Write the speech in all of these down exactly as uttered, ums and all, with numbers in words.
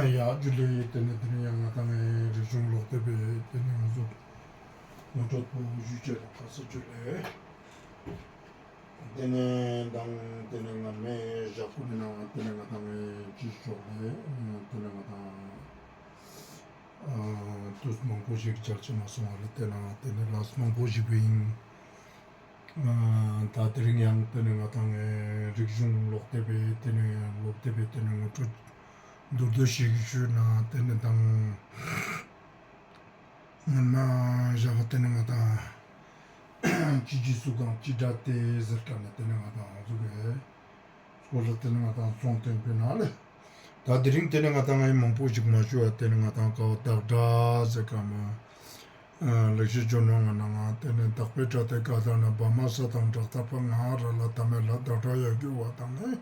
ཡ་ཇུ་ལེ། ཏེ་ནེ་ཏེ་ནེ་ཡང་ང་དང་ངི་རིག་གཞུང་ཀློག་དེབ་པའི་ཏེ་ནེ་ང་ཚོ་ངོ་སྤྲོད་པོ་ཞུ་ཅེས་ལ་ཁ་ས་ཇུ་ལེ། ཏེ་ནེ་དང་ཏེ་ནེ་སྔ་མའི་ཞག་པོ་ནི་ནང་ཏེ་ནེ་ང་དང་ངི་ཅི་ཞོག་ལེ། ཏེ་ནེ་ང་དང་ཨ་དུས་མང་པོ་ཞིག་ཅར་ཅེས་མ་སོང་བ་ལེ། ཏེ་ནེ་ཏེ་ནེ་ལས་མང་པོ་ཞིག་པོ་ཨིན། ཨ་ད་དེ་རིང་ཡང་ཏེ་ནེ་ང་དང་ངི་རིག་གཞུང་ཀློག་དེབ་པའི་ཏེ་ནེ་ཀློག་དེབ་པའི་ཏེ་ནེ་ངོ་སྤྲོད་མདོར་བསྡུས་ཤིག་ཞུས་ན་ཏེ་ནེ་དང་སྔོན་མ་ཞག་ཏེ་ནེ་ང་དང་ཅི་རྗེས་སུ་གང་ཅི་འདྲ་སྟེ་ཟེར་ཁན་ནི་ཏེ་ནེ་ང་དང་ང་ཚོ་གི་སྐོར་ལ་ཏེ་ནེ་ང་དང་སོང་སྟེ་ཨིན་པིན་ན་ལེ། ད་དེ་རིང་ཏེ་ནེ་ང་དང་ངི་མང་པོ་ཞིག་མ་ཞུ་བ་ཏེ་ནེ་ང་དང་ཀ་བོ་བདག་སྒྲ་ཟེར་ཁན་མ་ཨ་ལེགས་བཤད་ལྗོན་དབང་ང་ནང་ང་ཏེ་ནེ་བདག་པོའི་སྒྲ་དེ་ཀ་ད་ན་བ་མ་ས་དང་སྦྲགས་ཐར་པ་ང་ར་ལ་ཐ་མའི་ལ་བདག་སྒྲ་ཡོད་རྒྱུ་བ་དང་ནི་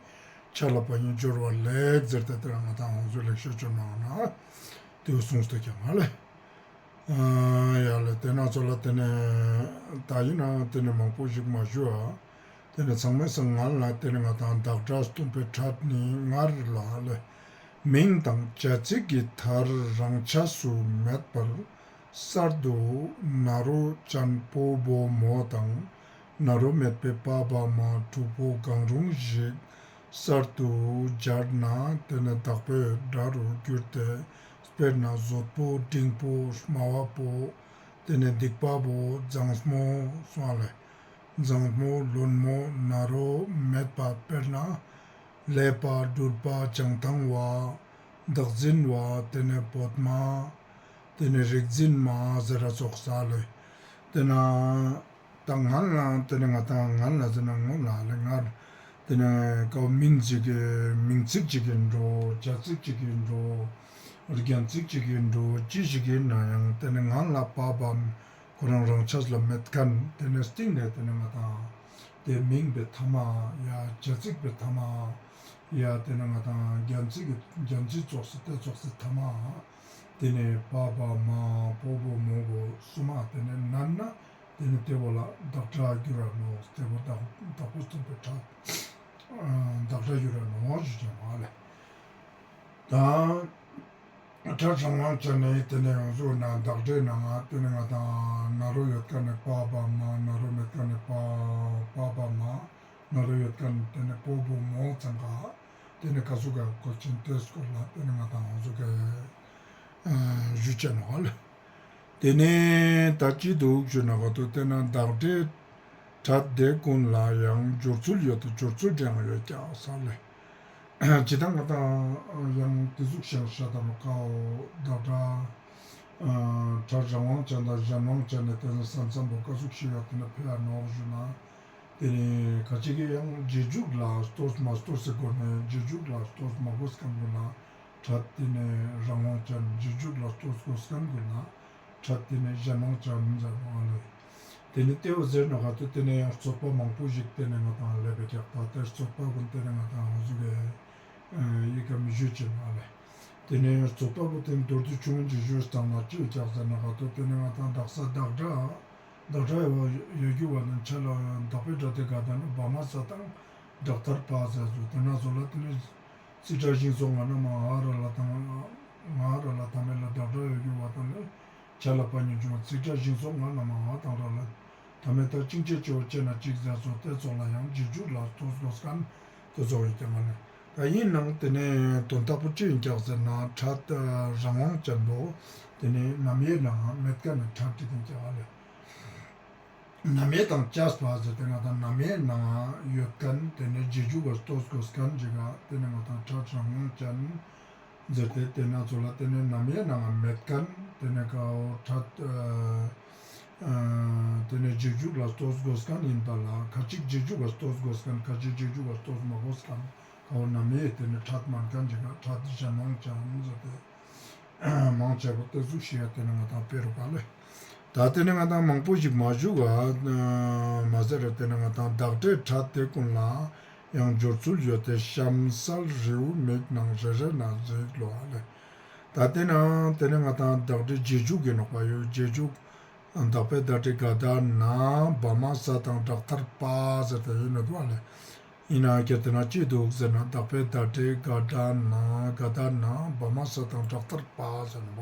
ཆ་ལ་པ་ཉིད་སྦྱོར་བ་ལེགས་ཟེར་ཏེ་ཏེ་ནེ་ང་དང་ཧོང་ཟོ་ལེགས་བཤད་ལྗོན་དབང་ང་ནང་ང་ཏེ་བོ་གསུངས་ཏེ་ཀྱང་ང་ལེ། ཨ་ཡ་ལེ། ཏེ་ནེ་ཚོ་ལ་ཏེ་ནེ་ད་ཨིན་ན་ཏེ་ནེ་མང་པོ་ཞིག་མ་ཞུ་བ། ཏེ་ནེ་ཚང་མའི་སང་ང་ལ་ཏེ་ནེ་ང་དང་བདག་སྒྲ་སྟོན་པའི་ཕྲད་ནི་ང་ར་ལ་ལེ། མིང་དང་བྱ་ཚིག་གི་མཐར་རང་ཆས་སུ་མེད་པར་གསར་དུ་ན་རོ་ཅན་པོ་བོ་མོ་དང་ན་རོ་མེད་པའི་པ་བ་མ་དྲུག་པོ་གང་རུང་ཞིག་གསར་དུ་སྦྱར་ན་ཏེ་ནེ་བདག་པོའི་སྒྲ་རུ་གྱུར་ཏེ། དཔེར་ན་བཟོད་པོ་འབྲིང་པོ་སྨྲ་བ་པོ། ཏེ་ནེ་སྡིག་པ་བོ་མཛངས་མོ་སོང་ལེ། མཛངས་མོ་བླུན་མོ་ན་རོ་མེད་པ་དཔེར་ན་ཀླད་པ་སྦྲུལ་པ་བྱང་ཐང་བ་བདག་འཛིན་བ་ཏེ་ནེ་བོད་མ་ཏེ་ནེ་རིག་འཛིན་མ་ཟེར་ར་ཙོགས་ས་ལེ། ཏེ་ནེ་ད་ང་ལ་ཏེ་ནེ་ང་དང་ང་ལ་ཟེར་ན་ངོ་ལ་ལེ་ང་ཏེ་ནེ་ཀ་བོ་མིང་ཅིག་གི་མིང་ཚིག་ཅིག་ཨིན་འགྲོ། བྱ་ཚིག་ཅིག་ཨིན་འགྲོ། རྒྱན་ཚིག་ཅིག་ཨིན་འགྲོ། ཅི་ཞིག་ཨིན་ན་ཡང་ཏེ་ནེ་ང་ལ་པ་བ་མ་ཁོ་རང་རང་ཆས་ལ་མེད་ཁན་ཏེ་ནེ་སྟིང་ནེ་ཏེ་ནེ་ང་དང་ཏེ་མིང་པའི་ཐ་མ་ཡ་བྱ་ཚིག་པའི་ཐ་མ་ཡ་ཏེ་ནེ་ང་དང་རྒྱན་ཚིག་གི་རྒྱན་ཚིག་ཙོགས་སི་ཏེ་ཙོགས་སི་ཐ་མ་ཏེ་ནེ་པ་བ་མ་པོ་བོ་མོ་བོ་གསུམ་མ་ཏེ་ནེ་ནན་ན་ཏེ་ནེ་ཏེ་བོ་ལ་བདག་སྒྲ་གྱུར་ར་ནོག། ཏེ་བོ་བདག་བདག་པོ་སྟོན་པའི་ཕྲད་བདག་སྒྲ་གྱུར་ར་ནོག་ཞུ་ཅེས་མ་ལེ། ད་ཕྲད་རང་དབང་ཅན་ནི་ཏེ་ནེ་ཡོངས་སུ་ན་བདག་སྒྲའི་ནང་ང་ཏེ་ནེ་ང་དང་ན་རོ་ཡོད་ཁན་ནི་པ་བ་མ་ན་རོ་མེད་ཁན་ནི་པ་པ་བ་མ་ན་རོ་ཡོད་ཁན་ཏེ་ནེ་པོ་བོ་མོ་ཚང་ཀ་ཏེ་ནེ་ཀ་ཟུག་ག་བཀོལ་ཅེས་ཏེ་སྐོར་ལ་ཏེ་ནེ་ང་དང་ཡོངས་སུ་ག་ཞུ་ཅེས་ནོག་ལེ། ཏེ་ནེ་ད་ཅི་འདུག་ཞུ་ན་ག་ཏོ་ཏེ་ན་བདག་སྒྲའི་ཕྲད་དེ་ཀུན་ལ་ཡང་སྦྱོར་ཚུལ་ཡོད་དེ་སྦྱོར་ཚུལ་ཡང་ཡོད་ཀྱག་ས་ལེ། ཇི་ལྟར་ང་དང་ཡང་ཏེ་ཟུག་ཤེས་ཤ་དང་ཀ་བོ་བདག་སྒྲ་ཨ་ཕྲད་རང་དབང་ཅན་དང་གཞན་དབང་ཅན་ནི་ཏེ་ནེ་ས་མཚམས་པོ་ཀ་ཟུག་ཤིག་ཡ་ཏེ་ནེ་ཕེ་ཡ་ནོག་ཞུ་ན། ཏེ་ནེ་ཁ་ཅིག་གི་ཡང་རྗེས་འཇུག་ལ་ལྟོས་མ་ལྟོས་སི་སྒོ་ནེ་རྗེས་འཇུག་ལ་ལྟོས་མ་དགོས་ཁན་གུན་ལ་ཕྲད་ཏེ་ནེ་རང་དབང་ཅན། རྗེས་འཇུག་ལ་ལྟོས་དགོས་ཁན་གུན་ལ་ཕྲད་ཏེ་ནེ་གཞན་དབང་ཅན་ཟེར་བ་ལེ། ཏེ་ནེ་ཏེ་བོ་ཟེར་ན་ག་ཏོ་ཏེ་ནེ་ཡང་རྩོད་པ་མང་པོ་ཞིག་ཏེ་ནེ་ང་དང་ལེབ་པའི་ཀྱག་ད་ཏེ་རྩོད་པ་གུན་ཏེ་ནེ་ང་དང་ཧོ་ཟུག་གི་ཡི་གེ་མི་ཞུ་ཅེས་མ་ལེ། ཏེ་ནེ་རྩོད་པ་བོ་ཏེ་ནེ་མདོར་བསྡུས་ཆུང་ངུ་ཞིག་ཞུས་ཏང་ན་ཅི་ཡོད་ཀྱག་ཟེར་ན་ག་ཏོ་ཏེ་ནེ་ང་དང་བདག་ས་བདག་སྒྲ་བདག་སྒྲ་ཡོད་རྒྱུ་བ་ནི་ཆ་ལ་བདག་པོའི་སྒྲ་དེ་ག་ད་ན་བ་མ་ས་དང་སྦྲགས་ཐར་པ་ཟེར་ཚུལ་ཏེ་ན་ཚོ་ལ་ཏེ་ནེ་ཚིག་སྒྲ་ཞིང་སོགས་ང་ན་མ་ང་ར་ལ་ཐ་མ་ང་ར་ལ་ཐ་མའི་ལ་བདག་སྒྲ་ཡོད་རྒྱུ་བ་དང་ནི་ཆ་ལ་པ་ཉིད་འབྱུང་བ་ཚིག་སྒྲ་ཞིང་སོགས་ང་ན་མ་ང་དང་ར་ལ་ཐ་མའི་ད་ཅིང་ཅེ་ཅེ་བོ་ཅེ་ན་ཅིག་ཟེར་ཚུལ་ཏེ་ཚོ་ལ་ཡང་རྗེས་འཇུག་ལ་ལྟོས་དགོས་ཁན་ཏེ་ཚོ་ཡོད་ཀྱག་མ་ལེ། ད་ཨིན་ནའང་ཏེ་ནེ་དོན་དག་པོ་ཅི་ཡིན་ཀྱག་ཟེར་ན་ཕྲད་རང་དབང་ཅན་པོ་ཏེ་ནེ་རྣམ་དབྱེ་ནང་མེད་ཁན་ནི་ཕྲད་ཅིག་ཡིན་ཀྱག་ལེ། རྣམ་དབྱེ་དང་བཅས་པ་ཟེར་ཏེ་ང་དང་རྣམ་དབྱེ་ནང་ཡོད་ཁན་ཏེ་ནེ་རྗེས་འཇུག་ག་ལྟོས་དགོས་ཁན་ཅིག་ག་ཏེ་ནེ་ང་དང་ཕྲད་རང་དབང་ཅན་ཟེར་ཏེ་ཏེ་ན་ཚོ་ལ་ཏེ་ནེ་རྣམ་དབྱེ་ནང་མེད་ཁན་ཏེ་ནེ་ཀ་བོ་ཕྲད་ཨ་ཏེ་ནེ་རྗེས་འཇུག་ལ་ལྟོས་དགོས་ཁན་ཡིན་པ་ལ་ཁ་ཅིག་རྗེས་འཇུག་ག་ལྟོས་དགོས་ཁན་ཁ་ཅིག་རྗེས་འཇུག་ག་ལྟོས་མ་དགོས་ཁན་ཀ་བོ་རྣམ་དབྱེ་ཏེ་ནེ་ཕྲད་མན་ཁན་ཅིག་ག་ཕྲད་གཞན་དབང་ཅན་ཟེར་ཏེ། མང་ཆེ་བོ་ཏེ་ཟུག་ཤིག་ཡ་ཏེ་ནེ་ང་དང་ཕེ་རུག་ག་ལེ། ད་ཏེ་ནེ་ང་དང་མང་པོ་ཞིག་མ་ཞུ་ག་མ་ཟེར་ར་ཏེ་ནེ་ང་དང་བདག་སྒྲའི་ཕྲད་དེ་ཀུན་ལ་ཡང་སྦྱོར་ཚུལ་ཡོད་དེ་གཤམ་གསལ་རེའུ་མིག་ནང་རེ་རེ་ན་གཟིགས་ལོ་ཨ་ལེ། ད་ཏེ་ནེ་ཏེ་ནེ་ང་དང་བདག་སྒྲའི་རྗེས་འཇུག་གི་ནོག་པ་ཡོད་རྗེས་འཇུག་བདག་པོའི་བདག་སྒྲའི་ག་ད་ན་བ་མ་ས་དང་སྦྲགས་ཐར་པ་ཟེར་ཏེ་ཡིན་ནོག་ཨ་ལེ། ཡིན་ན་ཁྱེར་ཏེ་ན་ཅི་འདུག་ཟེར་ན། བདག་པོའི་སྒྲ་སྒྲའི་ག་ད་ན་ག་ད་ན་བ་མ་ས་དང་དྲག་མཐར་པ་ཟེར་ན་བ།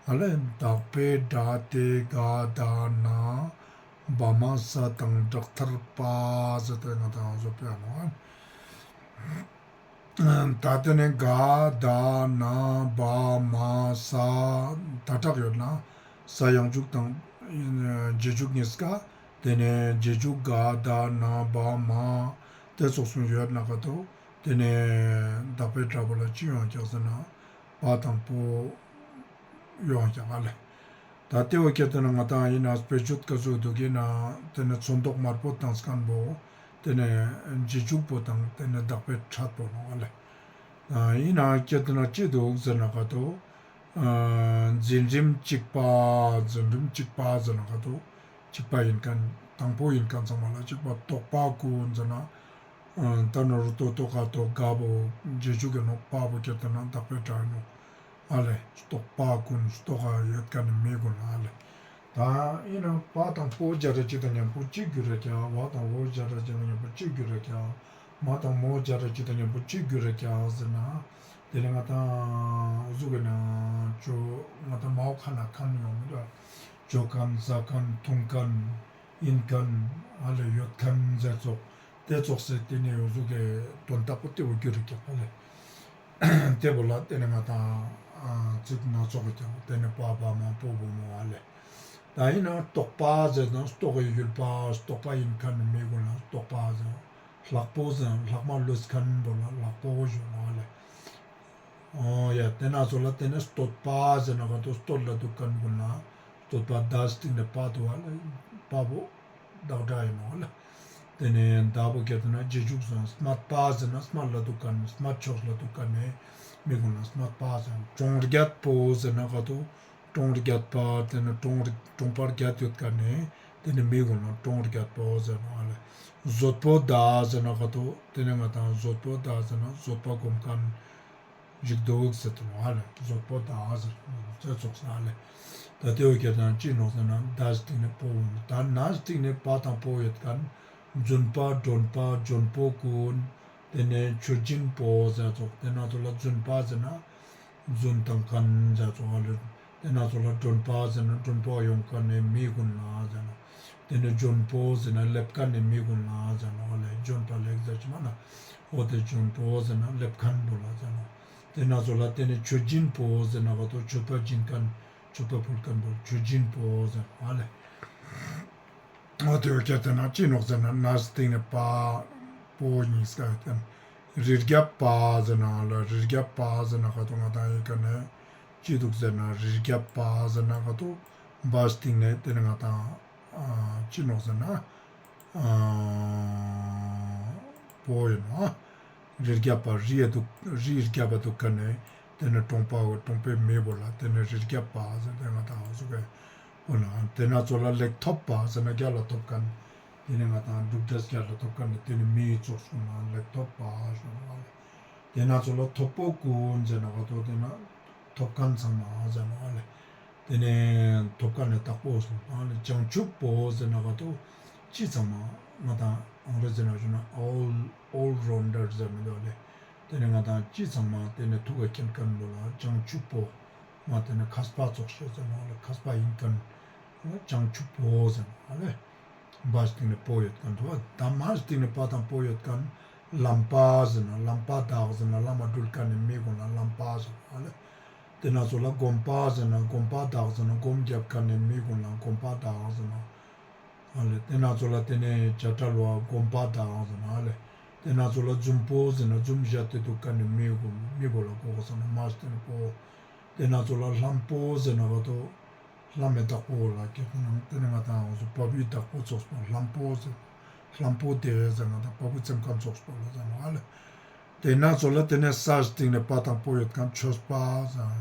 ཨ་ལེ། བདག་པོའི་སྒྲ་སྒྲའི་ག་ད་ན་བ་མ་ས་དང་དྲག་མཐར་པ་ཟེར་ཏེ་ང་དང་བཟོ་པའི་ནོ། ད་དེ་ནས་ག་ད་ན་བ་མ་ས་ད་དྲག་ཡོད་ན་ས་ཡང་འཇུག་དང་རྗེས་འཇུག་གཉིས་ཀ། དེ་ནས་རྗེས་འཇུག་ག་ད་ན་བ་མ་དེ་ཙོགས་སུ་ཡོད་ན་ག་དོ། དེ་ནས་བདག་པོའི་སྒྲ་པོ་ལ་ཅི་ཡོང་ཀྱག་ཟེར་ན་པ་དང་པོ་ཡོང་ཀྱག་ཨ་ལེ། ད་དེ་བོ་ཁྱེར་ཏེ་ན་ང་དང་ཡིན་ན་དཔེ་བརྗོད་ཀ་ཟུག་འདུག་ཡིན་ན་དེ་ནས་ཚོན་མདོག་དམར་པོ་དང་སྐམ་པོ། དེ་ནས་རྗེས་འཇུག་པོ་དང་དེ་ནས་བདག་པོའི་ཕྲད་པོ་ནོ་ཨ་ལེ། ཡིན་ན་ཁྱེར་ཏེ་ན་ཅི་འདུག་ཟེར་ན་ག་དོ། འཛིན་རིམ་གཅིག་པ། འཛིན་རིམ་གཅིག་པ་ཟེར་ན་ག་དོ། གཅིག་པ་ཡིན་མཁན་དང་པོ་ཡིན་མཁན་ཚང་མ་ལ་གཅིག་པ། རྟོག་པ་ཀུན་ཟེར་ན། ད་ནོར་ཏོ་ཏོ་ག་ཏོ་ག་བོ་རྗེས་འཇུག་གི་ནོ། པ་བོ་ཁྱེར་ཏེ་ན་བདག་པོའི་སྒྲ་ཡིན་ནོ། ཨ་ལེ། རྟོག་པ་ཀུན་རྟོག་ག་ཡོད་མཁན་ནི་མི་ཀུན་ལ་ཨ་ལེ། ད་ཡིན་ན་པ་དང་པོ་སྦྱར་ར་གཅིག་དང་མཉམ་པོ་གཅིག་གྱུར་ར་ཀྱང་། བ་དང་བོ་སྦྱར་ར་གཅིག་དང་མཉམ་པོ་གཅིག་གྱུར་ར་ཀྱང་། མ་དང་མོ་སྦྱར་ར་གཅིག་དང་མཉམ་པོ་གཅིག་གྱུར་ར་ཀྱང་ཟེར་ན། དེ་ནས་ང་དང་གཟུགས་ཀྱི་ནང་ཅོ་ང་དང་མའོ་ཁ་ན་མཁན་ཡོང་མི་འདུག་ཅོ་མཁན་ཟ་མཁན་འཐུང་མཁན་ཡིན་མཁན་ཨ་ལེ་ཡོད་མཁན་ཟེར་ཙོགས་དེ་ཙོགས་སེ་དེ་ནས་གཟུགས་ཀྱི་དོན་དག་པོ་དེ་བོ་གྱུར་ར་ཀྱང་ཨ་ལེ། དེ་བོ་ལ་དེ་ནས་ང་དང་ཚིག་སྣ་ཚོགས་ཀྱང་དེ་ནས་པ་བ་མ་པོ་བོ་མོ་ཨ་ལེ། ད་ཡིན་ན་རྟོག་པ་ཟེར་དང་རྟོག་གི་ཡུལ་པ་རྟོག་པ་ཡིན་མཁན་ནི་མི་ཀུན་ལ་རྟོག་པ་ཟེར། ལྷག་པོ་ཟེར་ལྷག་མ་ལུས་མཁན་བོ་ལ་ལྷག་པོ་ཞུ་ནོ་ཨ་ལེ། འོ་ཡ་དེ་ན་ཚོ་ལ་དེ་ནས་བསྟོད་པ་ཟེར་ན་ག་དོ་བསྟོད་ལ་འདུག་མཁན་ཀུན་ལ་བསྟོད་པ། ད་སྟིང་ནས་པ་འདུག་ཨ་ལེ། པ་བོ་བདག་སྒྲ་ཡིན་ནོ་ཨ་ལེ། དེ་ནས་ད་བོ་ཁྱེར་ཏེ་ན་རྗེས་འཇུག་ཟེར། སྨད་པ་ཟེར་ན་སྨད་ལ་འདུག་མཁན་སྨད་ཕྱོགས་ལ་འདུག་མཁན་ནི་མི་ཀུན་ལ་སྨད་པ་ཟེར། གྲོང་རྒྱད་པོ་ཟེར་ན་ག་དོ། གྲོང་རྒྱད་པ་དེ་ནི་གྲོང་རྒྱད་གྲོང་པ་རྒྱད་ཡོད་མཁན་ནི་དེ་ནི་མི་ཀུན་ལ་གྲོང་རྒྱད་པོ་ཟེར་ནོ་ཨ་ལེ། བཟོད་པོ་དག་ཟེར་ན་ག་དོ། དེ་ནི་ང་དང་བཟོད་པོ་དག་ཟེར་ན་བཟོད་པ་སྒོམ་མཁན་ཞིག་འདུག་ཟེར་དུ་ནོ་ཨ་ལེ། བཟོད་པོ་དག་ཟེར་ཙོགས་ཟེར་ཨ་ལེ། ད་དེ་བོ་ཁྱེར་ཏེ་ན་ཅི་ནོ་ཟེར་ན་ད་སྟིང་ནས་པོ་ཡིན། ད་ན་སྟིང་ནས་པ་དང་པོ་ཡོད་མཁན་རྫུན་པ་སྒྲོན་པ་འཇོན་པོ་ཀུན། དེ་ནས་མཆོད་སྦྱིན་པོ་ཟེར་ཙོགས་དེ་ན་ཚོ་ལ་རྫུན་པ་ཟེར་ན། རྫུན་བཏང་མཁན་ཟེར་ཙོགས་ཨ་ལེ། དེ་ན་ཚོ་ལ་སྒྲོན་པ་ཟེར་ན་སྒྲོན་པོ་ཡོང་མཁན་ནི་མི་ཀུན་ལ་ཟེར་ནོ། དེ་ནས་འཇོན་པོ་ཟེར་ན་སླེབས་མཁན་ནི་མི་ཀུན་ལ་ཟེར་ནོ་ཨ་ལེ། འཇོན་པ་ལེགས་ཟེར་ཅི་མ་ན། འོ་དེ་འཇོན་པོ་ཟེར་ན་སླེབས་མཁན་པོ་ལ་ཟེར་ནོ། དེ་ན་ཚོ་ལ་དེ་ནས་མཆོད་སྦྱིན་པོ་ཟེར་ན་ག་དོ་མཆོད་པ་སྦྱིན་མཁན་མཆོད་པ་ཕུལ་མཁན་པོ་མཆོད་སྦྱིན་པོ་ཟེར་ནོ་ཨ་ལེ། འོ་དེ་བོ་ཁྱེར་ཏེ་ན་ཅི་ནོག་ཟེར་ན་ན་སྟིང་ནས་པ་པོ་གཉིས་ཀ་ཡོད་མཁན། རི་རྒྱབ་པ་ཟེར་ན་ལ་རི་རྒྱབ་པ་ཟེར་ན་ག་དོ་ང་དང་ཡིན་མཁན་ནི་ཅི་འདུག་ཟེར་ན་རི་རྒྱབ་པ་ཟེར་ན་ག་དོ་བ་སྟིང་ནས་དེ་ནི་ང་དང་ཅི་ནོག་ཟེར་ན་པོ་ཡིན་ནོ། རི་རྒྱབ་པ་རི་ཡ་འདུག་རི་རྒྱབ་པ་འདུག་མཁན་ནི་དེ་ནི་གྲོང་པ་གྲོང་པའི་མི་བོ་ལ་དེ་ནི་རི་རྒྱབ་པ་ཟེར་ཏེ་ང་དང་འོ་ཟུག་གི་འོ་ན་དེ་ན་ཚོ་ལ་ལེགས་ཐོབ་པ་ཟེར་ན་རྒྱལ་ལ་ཐོབ་མཁན། དེ་ནི་ང་དང་འབྲུག་སྒྲ་རྒྱལ་ལ་ཐོབ་མཁན་ནི་དེ་ནི་མིའི་ཚོགས་སུ་ན་ལེགས་ཐོབ་པ་ཞུ་ནོ་ཨ་ལེ། དེ་ན་ཚོ་ལ་ཐོབ་པོ་ཀུན་ཟེར་ན་ག་དོ་དེ་ན་ཐོབ་མཁན་ཚང་མ་ཟེར་ནོ་ཨ་ལེ། དེ་ནས་ཐོབ་མཁན་ནི་བདག་པོ་སོང་ཨ་ལེ། བྱང་ཆུབ་པོ་ཟེར་ན་ག་དོ་ཅི་ཚང་མ་ང་དང་ཨང་རེ་ཟི་ན་ཞུ་ན་all all rounder ཟེར་མི་འདུག་ཨ་ལེ། དེ་ནས་ང་དང་ཅི་ཚང་མ་དེ་ནས་ཐུགས་ཀ་མཁྱེན་མཁན་པོ་ལ་བྱང་ཆུབ་པོ། ང་དེ་ནས་མཁས་པ་ཙོགས་ཤིག་ཟེར་ནོ་ཨ་ལེ། མཁས་པ་ཡིན་མཁན་བྱང་ཆུབ་པོ་ཟེར་ནོ་ཨ་ལེ། བ་སྟིང་ནས་པོ་ཡོད་མཁན་འདུག་པ། ད་མ་སྟིང་ནས་པ་དང་པོ་ཡོད་མཁན་ལམ་པ་ཟེར་ན་ལམ་པ་དག་ཟེར་ན་ལམ་འགྲུལ་མཁན་ནི་མི་ཀུན་ལ་ལམ་པ་ཟེར་ནོ་ཨ་ལེ། དེ་ན་ཚོ་ལ་སྒོམ་པ་ཟེར་ན་སྒོམ་པ་དག་ཟེར་ན་སྒོམ་རྒྱབ་མཁན་ནི་མི་ཀུན་ལ་སྒོམ་པ་དག་ཟེར་ནོ། ཨ་ལེ། དེ་ན་ཚོ་ལ་དེ་ནས་བྱ་བྲལ་བ་སྒོམ་པ་དག་ཟེར་ན་ཨ་ལེ། དེ་ན་ཚོ་ལ་རྫུན་པོ་ཟེར་ན་རྫུན་བཞག་སྟེ་འདུག་མཁན་ནི་མི་ཀུན་མི་བོ་ལ་གོ་གོ་ཟེར་ན་མ་སྟིང་ནས་པོ། དེ་ན་ཚོ་ལ་ལྷམ་པོ་ཟེར་ན་ག་དོ། ལྷམ་མི་བདག་པོ་ལ་ཁྱེར་ཏེ་ན་དེ་ནི་ང་དང་འོ་ཟུག་བ་སྤུའི་བདག་པོ་ཙོགས་པོ་ལྷམ་པོ་ཟེར། ལྷམ་པོ་དེ་ཟེར་ང་དང་བ་སྤུ་འཚེམ་མཁན་ཙོགས་པོ་ལ་ཟེར་ནོ་ཨ་ལེ། དེ་ན་ཚོ་ལ་དེ་ནས་ས་སྟིང་ནས་པ་དང་པོ་ཡོད་མཁན་ཆོས་པ་ཟེར།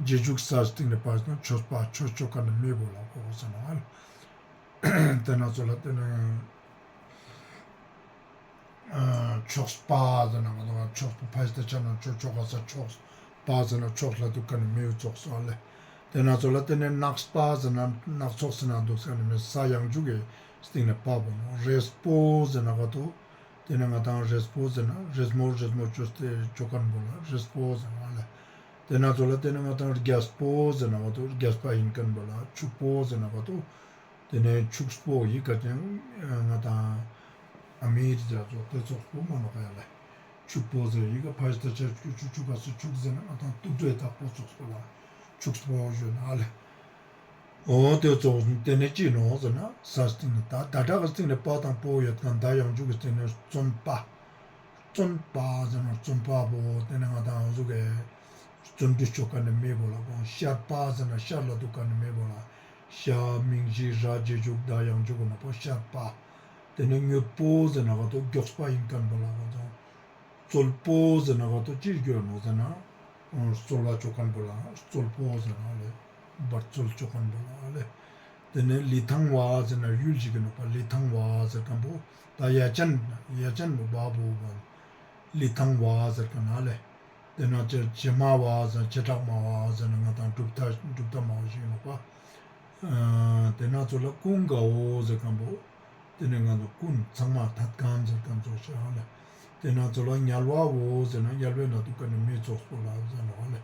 རྗེས་འཇུག་ས་སྟིང་ནས་པ་ཡོད་མཁན་ཆོས་པ་ཆོས་ཅོ་མཁན་ནི་མི་བོ་ལ་གོ་གོ་ཟེར་ནོ་ཨ་ལེ། དེ་ན་ཚོ་ལ་དེ་ནས་ཨ་ཕྱོགས་པ་ཟེར་ན་ང་དང་ཕྱོགས་པ་ཕ་ཡི་སྟེ་ཆ་ན་ཕྱོགས་ཕྱོགས་ག་ས་ཕྱོགས་པ་ཟེར་ན་ཕྱོགས་ལ་འདུག་མཁན་ནི་མི་བོ་ཙོགས་སོ་ཨ་ལེ། དེ་ན་ཚོ་ལ་དེ་ནས་ནགས་པ་ཟེར་ན་ནགས་ཚལ་ཟེར་ན་འདུག་མཁན་ནི་མི་ས་ཡང་འཇུག་གི་སྟིང་ནས་པ་བོ་ནོ། རེས་པོ་ཟེར་ན་ག་དོ། ཏེ་ནེ་ང་དང་རེས་པོ་ཟེར་ན་རེས་མོ་རེས་མོ་ཅོས་ཏེ་ཅོ་ཁན་བོ་ལ་རེས་པོ་ཟེར་ན་ལེ། ཏེ་ནེ་ཙོགས་ལ་ཏེ་ནེ་ང་དང་རྒྱས་པོ་ཟེར་ན་བ་ཏོ་རྒྱས་པ་ཨིན་ཁན་བོ་ལ་ཕྱུག་པོ་ཟེར་ན་བ་ཏོ་ཏེ་ནེ་ཕྱུགས་པོ་ཡི་ག་ཅན་ང་དང་ཨ་མི་རི་ཟེར་ཙོགས་ཏེ་ཙོགས་པོ་མ་ནོག་ཡ་ལེ། ཕྱུག་པོ་ཟེར་ཡི་ག་ཕ་ཤི་ཏ་ཆ་ཕྱུག་ཕྱུག་ཕྱུག་ག་སུ་ཕྱུག་ཟེར་ན་ང་དང་དུག་སྦྲུལ་དག་པོ་ཙོགས་པོ་ལ་ཕྱུགས་པོ་ཞུ་ན་ལེ། འོ་ཏེ་ཙོགས་ཏེ་ནེ་ཅི་ནོག་ཟེར་ན་ས་སྟིང་ནེ་ད་ད་དྲག་གི་སྟིང་ནེ་པ་དང་པོ་ཡོད་ཁན་ད་ཡང་འཇུག་གི་སྟིང་ནེ་བརྩོན་པ། བརྩོན་པ་ཟེར་ན་བརྩོན་པ་བོ་ཏེ་ནེ་ང་དང་འོ་ཟུག་གི་བརྩོན་འགྲུས་ཅོ་ཁན་ནི་མི་བོ་ལ་གོ། ཤར་པ་ཟེར་ན་ཤར་ལ་དུག་ཁན་ནི་མི་བོ་ལ་ཤ་མིང་གཞི་ར་རྗེས་འཇུག་ད་ཡང་འཇུག་གི་ནོག་པ་ཤར་པ། ཏེ་ནེ་མྱུར་པོ་ཟེར་ན་ག་ཏོ་མགྱོགས་པ་ཨིན་ཁན་བོ་ལ་གོ། རྩོལ་པོ་ཟེར་ན་ག་ཏོ་ཅི་གྱུར་ནོག་ཟེར་ན་རྩོལ་བ་ཅོ་ཁན་བོ་ལ་རྩོལ་པོ་ཟེར་ན་ལེ། འབད་རྩོལ་ཅོ་ཁན་བོ་ལ་ལེ། ཏེ་ནེ་ལི་ཐང་བ་ཟེར་ན་ཡུལ་ཞིག་གི་ནོག་པ་ལི་ཐང་བ་ཟེར་ཁན་བོ་ད་ཡ་ཅན་ཡ་ཅན་བོ་བ་བོ་བ་ལི་ཐང་བ་ཟེར་ཁན་ལེ། ཏེ་ནེ་ཇེ་ཇེ་མ་བ་ཟེར་ན་བྱེ་བྲག་སྨྲ་བ་ཟེར་ན་ང་དང་གྲུབ་མཐའ་གྲུབ་མཐའ་སྨྲ་བ་ཞིག་ནོག་པ། ཨ་ཏེ་ནེ་ཙོགས་ལ་ཀུན་དགའ་བོ་ཟེར་ཁན་བོ། ཏེ་ནེ་ང་དང་ཀུན་ཚང་མ་ཐད་ཁན་ཟེར་ཁན་ཙོགས་ཤིག་ལེ། ཏེ་ནེ་ཙོགས་ལ་དམྱལ་བ་བོ་ཟེར་ན་དམྱལ་བའི་ནང་དུག་ཁན་ནི་མི་ཙོགས་པོ་ལ་ཟེར་ནོག་ལེ།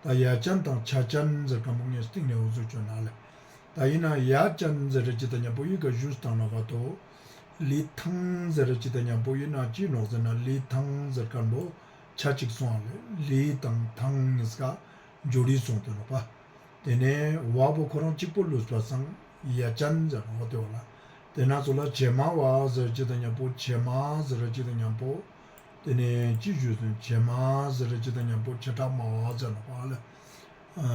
ད་ཡ་ཅན་དང་ཆ་ཅན་ཟེར་ཁན་བོ་ངས་སྟིང་ནེ་འོ་ཟུག་ཅོ་ན་ལེ། ད་ཨིན་ན་ཡ་ཅན་ཟེར་རེ་ཅི་ད་ཉམ་པོ་ཡི་ག་ཞུས་ཏང་ན་ག་ཏོ། ལི་ཐང་ཟེར་རེ་ཅི་ད་ཉམ་པོ་ཨིན་ན་ཅི་ནོག་ཟེར་ན་ལི་ཐང་ཟེར་ཁན་བོ་ཆ་ཅིག་སོང་ལེ། ལི་དང་ཐང་ཉིས་ཀ་ཇོ་རི་སོང་ཏེ་ནོག་པ། ཏེ་ནེ་བ་བོ་ཁོ་རང་ཅིག་པོ་ལུས་པ་སང་ཡ་ཅན་ཟེར་ནོག་ཏེ་བ་ལ། ཏེ་ནེ་ཙོགས་ལ་ཇེ་མ་བ་ཟེར་ཅི་ད་ཉམ་པོ་ཇེ་མ་ཟེར་རེ་ཅི་ད་ཉམ་པོ། ཏེ་ནེ་ཅི་ཞུས་སོང་ཇེ་མ་ཟེར་རེ་ཅི་ད་ཉམ་པོ་བྱེ་བྲག་སྨྲ་བ་ཟེར་ནོག་པ་ལེ། ཨ་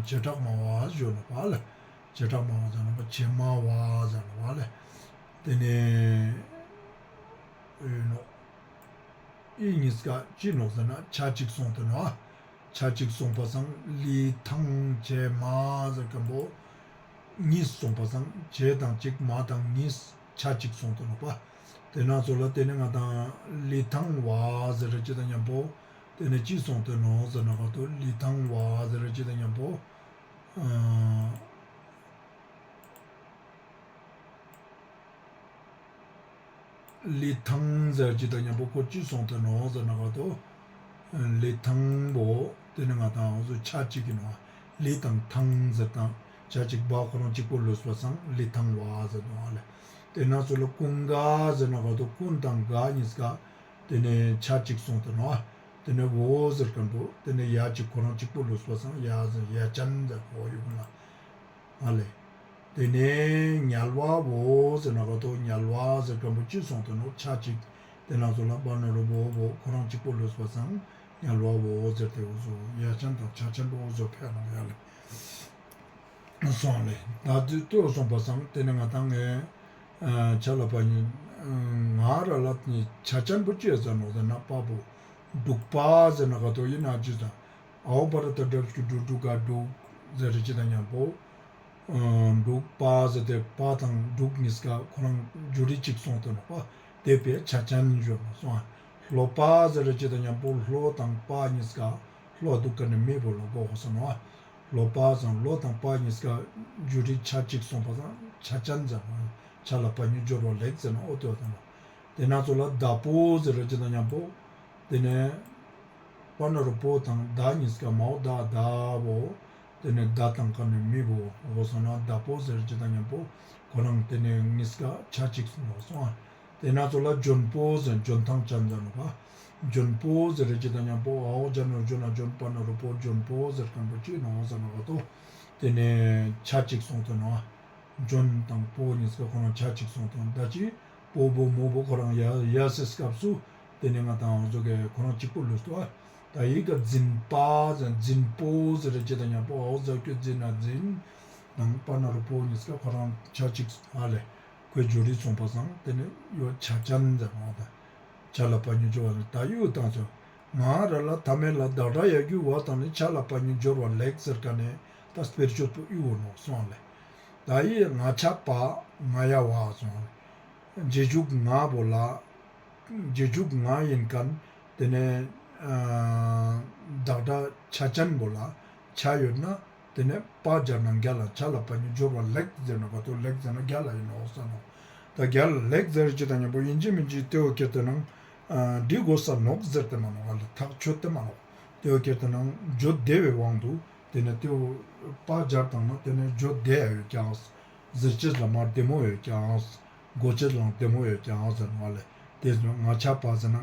བྱེ་བྲག་སྨྲ་བ་ཞུ་ནོག་པ་ལེ། བྱེ་བྲག་སྨྲ་བ་ཟེར་ནོག་པ་ཇེ་མ་བ་ཟེར་ནོག་པ་ལེ། ཏེ་ནེ་ཨིན་ནོག་ཨི་ཉིས་ཀ་ཅི་ནོག་ཟེར་ན་ཆ་ཅིག་སོང་སྟེ་ནོག་ཆ་ཅིག་སོང་པ་སང་ལི་ཐང་ཇེ་མ་ཟེར་ཁན་བོ་ཉིས་སོང་པ་སང་ཇེ་དང་ཅིག་མ་དང་ཉིས་ཆ་ཅིག་སོང་སྟེ་ནོག་པ། ཏེ་ནེ་ཙོགས་ལ་ཏེ་ནེ་ང་དང་ལི་ཐང་བ་ཟེར་རེ་ཅི་ད་ཉམ་པོ་ཏེ་ནེ་ཅི་སོང་སྟེ་ནོག་ཟེར་ན་ག་ཏོ་ལི་ཐང་བ་ཟེར་རེ་ཅི་ད་ཉམ་པོ་ཨ། ལི་ཐང་ཟེར་ཅི་ད་ཉམ་པོ་ཁོ་ཅི་སོང་སྟེ་ནོག་ཟེར་ན་ག་ཏོ། ལི་ཐང་བོ་ཏེ་ནེ་ང་དང་འོ་ཟུག་ཆ་ཅིག་ཨིན་ནོག་ལི་དང་ཐང་ཟེར་དང་ཆ་ཅིག་བ་ཁོ་རང་ཅིག་པོ་ལུས་པ་སང་ལི་ཐང་བ་ཟེར་ནོག་ལེ། ཏེ་ནེ་ཙོགས་ལ་ཀུན་དགའ་ཟེར་ན་ག་ཏོ་ཀུན་དང་དགའ་ཉིས་ཀ་ཏེ་ནེ་ཆ་ཅིག་སོང་སྟེ་ནོག་ཏེ་ནེ་བོ་ཟེར་ཁན་བོ་ཏེ་ནེ་ཡ་ཅིག་ཁོ་རང་ཅིག་པོ་ལུས་པ་སང་ཡ་ཟེར་ཡ་ཅན་ཟེར་བོ་ཡོད་ན། ཨ་ལེ། ཏེ་ནེ་དམྱལ་བ་བོ་ཟེར་ན་ག་ཏོ་དམྱལ་བ་ཟེར་ཁན་བོ་ཅི་སོང་སྟེ་ནོག་ཆ་ཅིག་ཏེ་ནེ་ཙོགས་ལ་པ་ན་རོ་བོ་བོ་ཁོ་རང་ཅིག་པོ་ལུས་པ་སང་དམྱལ་བ་བོ་ཟེར་ཏེ་འོ་ཟུག་ཡ་ཅན་དང་ཆ་ཅན་བོ་འོ་ཟུག་ཕེ་ནོག་ཡ་ལེ། སོང་ལེ། ད་ཏེ་ལྟོས་སོང་པ་སང་ཏེ་ནེ་ང་དང་ངའི་ཆ་ལ་པ་ཉིད་ང་ར་ལ་ཆ་ཅན་བོ་ཅི་ཟེར་ནོག་ཟེར་ན་པ་བོ་འབྲུག་པ་ཟེར་ན་ག་ཏོ་ཨིན་ན་ཅི་ཟེར། ཨའོ་བ་ར་ཏ་འགྲེང་བུ་འབྲུ་འབྲུ་ག་འབྲུག་ཟེར་རེ་ཅི་ད་ཉམ་པོ། འབྲུག་པ་ཟེར་ཏེ་པ་དང་འབྲུག་ཉིས་ཀ་ཁོ་རང་ཇོ་རི་ཅིག་སོང་སྟེ་ནོག་པ། ཏེ་བོའི་ཆ་ཅན་ཞུ་ནོག་སོང་ང་། ལྷོ་པ་ཟེར་རེ་ཅི་ད་ཉམ་པོ་ལྷོ་དང་པ་ཉིས་ཀ་ལྷོ་དུག་ཁན་ནི་མི་བོ་ལ་གོ་ཧོ་སོང་ནོག་པ། ལྷོ་པ་སང་ལྷོ་དང་པ་ཉིས་ཀ་ཇོ་རི་ཆ་ཅིག་སོང་པ་སང་ཆ་ཅན་ཟེར་ནོག་ཆ་ལ་པ་ཉིད་སྦྱོར་བ་ལེགས་ཟེར་ན་འོ་ཏེ་བ་ཟེར་ནོག་ཏེ་ནེ་ཙོགས་ལ་ད་པོ་ཟེར་རེ་ཅི་ད་ཉམ་པོ། ཏེ་ནེ་པ་ན་རོ་པོ་དང་ད་ཉིས་ཀ་མའོ་ད་ད་བོ། ཏེ་ནེ་ད་དང་ཁན་ནི་མི་བོ་འོ་སོང་ན་ད་པོ་ཟེར་རེ་ཅི་ད་ཉམ་པོ་ཁོ་རང་ཏེ་ནེ་ཉིས་ཀ་ཆ་ཅིག་སོང་ནོག་སོང་ང་། ཏེ་ནེ་ཙོགས་ལ་ཇོན་པོ་ཟེར་ཇོན་ཐང་ཅན་ཟེར་ནོག་པ། ཇོན་པོ་ཟེར་རེ་ཅི་ད་ཉམ་པོ་ཨའོ་ཇོན་ནོ་ཇོན་ན་ཇོན་པ་ན་རོ་པོ་ཇོན་པོ་ཟེར་ཁན་བོ་ཅི་ནོག་ཟེར་ན་ག་ཏོ། ཏེ་ནེ་ཆ་ཅིག་སོང་སྟེ་ནོག་ཇོན་དང་པོ་ཉིས་ཀ་ཁོ་རང་ཆ་ཅིག་སོང་སྟེ་ནོག་ད་ཅི་པོ་བོ་མོ་བོ་ཁོ་རང་ཡ་ཡ་སེ་སྐབས་སུ་ཏེ་ནེ་ང་དང་འོ་ཟུག་གི་ཁོ་རང་ཅིག་པོ་ལུས་ཏོ། ད་ཡི་ག་འཛིན་པ་ཟེར་འཛིན་པོ་ཟེར་རེ་ཅི་ད་ཉམ་པོ་ཨའོ་ཟེར་ཁྱོད་འཛིན་ན་འཛིན་དང་པ་ན་རོ་པོ་ཉིས་ཀ་ཁོ་རང་ཆ་ཅིག་ཨ་ལེ། ཁོའི་ཇོ་རི་སོང་པ་སང་ཏེ་ནེ་ཡོ་ཆ་ཅན་ཟེར་ནོག་ད། ཆ་ལ་པ་ཉིད་སྦྱོར་བ་ལེགས་ད་ཡོ་ཏང་སོ། ང་ར་ལ་ཐ་མེད་ལ་བདག་སྒྲ་ཡ་གྱུ་བ་དང་ནི་ཆ་ལ་པ་ཉིད་སྦྱོར་བ་ལེགས་ཟེར་ཁན་ནི་ད་དཔེར་བརྗོད་པོ་ཡོ་ནོག་སོང་ང་ལེ། ད་ཡི་ང་ཆ་པ་ང་ཡ་བ་སོང་ང་ལེ། རྗེས་འཇུག་ང་བོ་ལ་རྗེས་འཇུག་ང་ཨིན་ཁན་ཏེ་ནེ་ཨ་བདག་སྒྲ་ཆ་ཅན་བོ་ལ་ཆ་ཡོད་ན་ཏེ་ནེ་པ་སྦྱར་ན་རྒྱལ་ལ་ཆ་ལ་པ་ཉིད་སྦྱོར་བ་ལེགས་ཟེར་ན་ག་ཏོ་ལེགས་ཟེར་ན་རྒྱལ་ལ་ཨིན་ནོག་ཟེར་ནོག་ད་རྒྱལ་ལེགས་ཟེར་ཅེས་དང་མཉམ་པོ་ཡིན་གཅིག་མིན་གཅིག་ཏེ་བོ་ཁྱེར་ཏེ་ན་འབྲི་དགོས་ས་ནོག་ཟེར་ཏེ་མ་ནོག་ལེ། ཐག་ཆོད་དེ་མ་ནོག། ཏེ་བོ་ཁྱེར་ཏེ་ན་བརྗོད་བདེ་བའི་དབང་དུ་ཏེ་ནེ་ཏེ་བོ་པ་སྦྱར་བཏང་ན་ཏེ་ནེ་བརྗོད་བདེ་ཡོད་ཀྱང་། ཟེར་ཅེས་ལ་མ་བདེ་མོ་ཡོད་ཀྱང་། གོ་ཅེས་ལའང་བདེ་མོ་ཡོད་ཀྱང་ཟེར་ནོག་ལེ། ཏེ་ང་ཆ་པ་ཟེར་ན་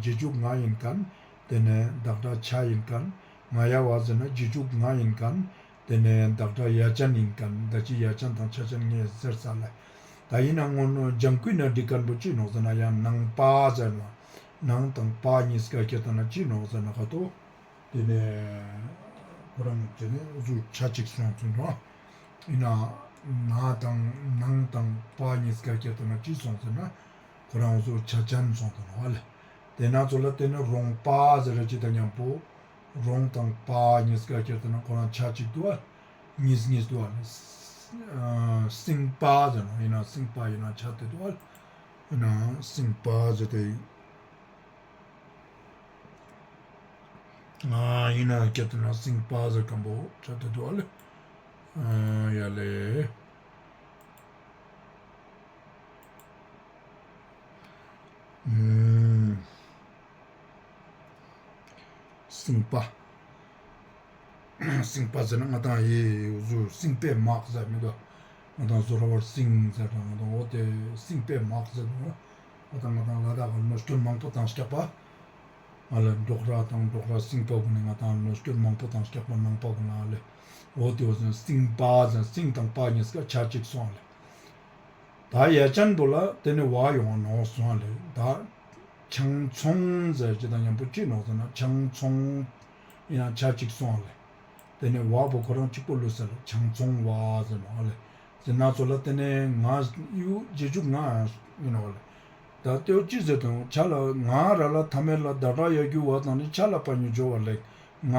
རྗེས་འཇུག་ང་ཡིན་ཁན། ཏེ་ནེ་བདག་སྒྲ་ཆ་ཡིན་ཁན། ང་ཡ་བ་ཟེར་ན་རྗེས་འཇུག་ང་ཡིན་ཁན། ཏེ་ནེ་བདག་སྒྲ་ཡ་ཅན་ཡིན་ཁན། ད་ཅི་ཡ་ཅན་དང་ཆ་ཅན་ངས་ཟེར་ས་ལེ། ད་ཡིན་ན་སྔོན་ལྗང་ཁུའི་ནང་འབྲི་ཁན་པོ་ཅི་ནོག་ཟེར་ན་ཡང་ནང་པ་ཟེར་ན། ནང་དང་པ་གཉིས་ཀ་ཁྱེར་ཏེ་ན་ཅི་ནོག་ཟེར་ན་ག་ཏོ། ཏེ་ནེ་ཁོ་རང་ཏེ་ནེ་འུ་ཟུག་ཆ་ཅིག་སོང་ཚུལ་དང་། ཡིན་ན་ན་དང་ནང་དང་པ་གཉིས་ཀ་ཁྱེར་ཏེ་ན་ཅི་སོང་ཟེར་ན་ཁོ་རང་འུ་ཟུག་ཆ་ཅན་སོང་ཚུལ་དང་ལེ། ཏེ་ན་ཚོ་ལ་ཏེ་ནེ་རོང་པ་ཟེར་ར་ཅིག་དང་མཉམ་པོ་རོང་དང་པ་གཉིས་ཀ་ཁྱེར་ཏེ་ན་ཁོ་རང་ཆ་ཅིག་འདུག་ཨ། གཉིས་གཉིས་འདུག་ཨ་ལེ། སིང་པ་ཟེར་ན་ཡིན་ན་སིང་པ་ཡིན་ན་ཆ་ཏེ་འདུག་ཨ་ལེ། ཡིན་ན་སིང་པ་ཟེར་ཏེ། ང་ཡིན་ན་ཁྱེར་ཏེ་ན་སིང་པ་ཟེར་ཁན་པོ་ཆ་ཏེ་འདུག་ཨ་ལེ། ཡ་ལེ། སིང་པ། སིང་པ་ཟེར་ན་ང་དང་ཡི་འུ་ཟུག་སིང་པའི་མག་ཟེར་མི་འདུག། ང་དང་ཟོ་ར་བར་སིང་ཟེར་དང་ང་དང་འོ་ཏེ་སིང་པའི་མག་ཟེར་དུག། ང་དང་ང་དང་ལ་དྭགས་ལ་གནོད་སྐྱོན་མང་པོ་བཏང་སྐྱག་པ། ང་ལ་འབྲོག་ར་དང་འབྲོག་ར་སིང་པ་གུན་ནི་ང་དང་གནོད་སྐྱོན་མང་པོ་བཏང་སྐྱག་པ་ནང་པ་གུན་ལ་ལེ། འོ་ཏེ་འོ་ཟེར་སིང་པ་ཟེར་སིང་དང་པ་གཉིས་ཀ་ཆ་ཅིག་སོང་ལེ། ད་ཡ་ཅན་པོ་ལ་ཏེ་ནེ་བ་ཡོང་ནོག་སོང་ལེ། ད་ཆང་ཚོང་ཟེར་ཅེས་དང་མཉམ་པོ་ཅི་ནོག་ཟེར་ན་ཆང་ཚོང་ཡིན་ན་ཆ་ཅིག་སོང་ལེ། ཏེ་ནེ་བ་པོ་ཁོ་རང་ཅིག་པོ་ལུས་ས་ལེ། ཆང་ཚོང་བ་ཟེར་ནོག་ལེ། ཟེར་ན་ཚོ་ལ་ཏེ་ནེ་ང་ཡུ་རྗེས་འཇུག་ང་ཡིན་ནོག་ལེ། ད་ཏེ་བོ་ཅི་ཟེར་དུག་ཆ་ལ་ང་ར་ལ་ཐ་མེད་ལ་ད་ར་ཡ་གུ་བ་དང་ནི་ཆ་ལ་པ་ཉིད་སྦྱོར་བ་ལེགས། ང་